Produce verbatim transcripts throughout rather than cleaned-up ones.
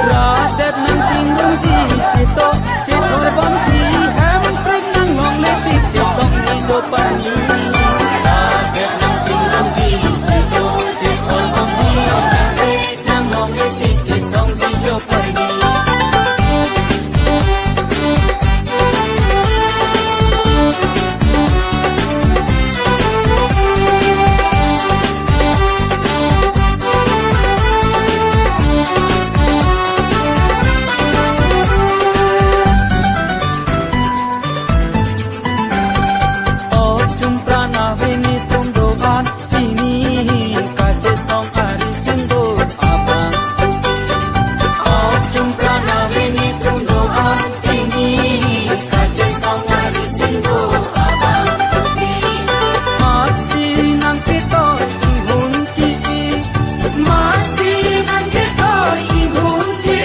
Rat det nangchingrumji, chetok chethor bangji, Hemprek nanglongle tik chesongji jo pani. Rat det nangchingrumji, chetok chethor bangji, Hemprek nanglongle tik chesongji jo pani. O chumpran ave netum do-an, pini kachesong arisin do abang. O chumpran ave netum do-an, pini kachesong arisin do abang. Maksi nangketoi inghun ki-i. Maksi nangketoi inghun ki-i.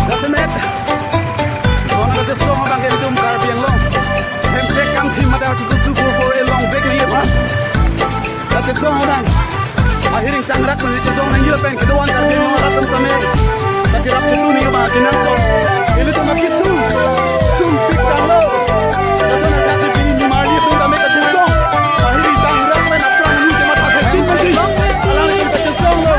Jasemet, bang kachesong abang ke netum Karbi Anglong Hemprek kangthim mada tutu tutu ko elong bek ni apa? Kachesong abang, ahir ingtangrak nangchesong nangji lapen kedo-an Karbi Anglong arat atum tame, kachirap ketu ni abang kinang ko. Ilitum akisung, sungpik tanglo. Lason akasi pini nimarli atum tame kachesong. Ahir ingtangrak pen aphrang ni kematha thektin pasi. Alangtum kachesonglo.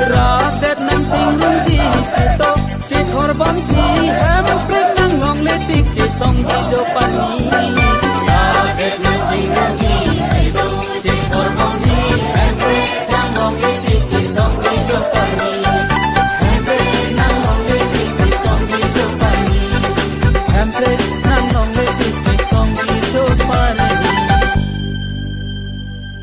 Rat det nangchingrumji, chetok chethor bangji, Hemprek nanglongle tik chesongji jo pani. Rat det nangchingrumji, chetok chethor bangji, Hemprek nanglongle tik chesongji jo pani. Hemprek nanglongle tik chesongji jo pani. Hemprek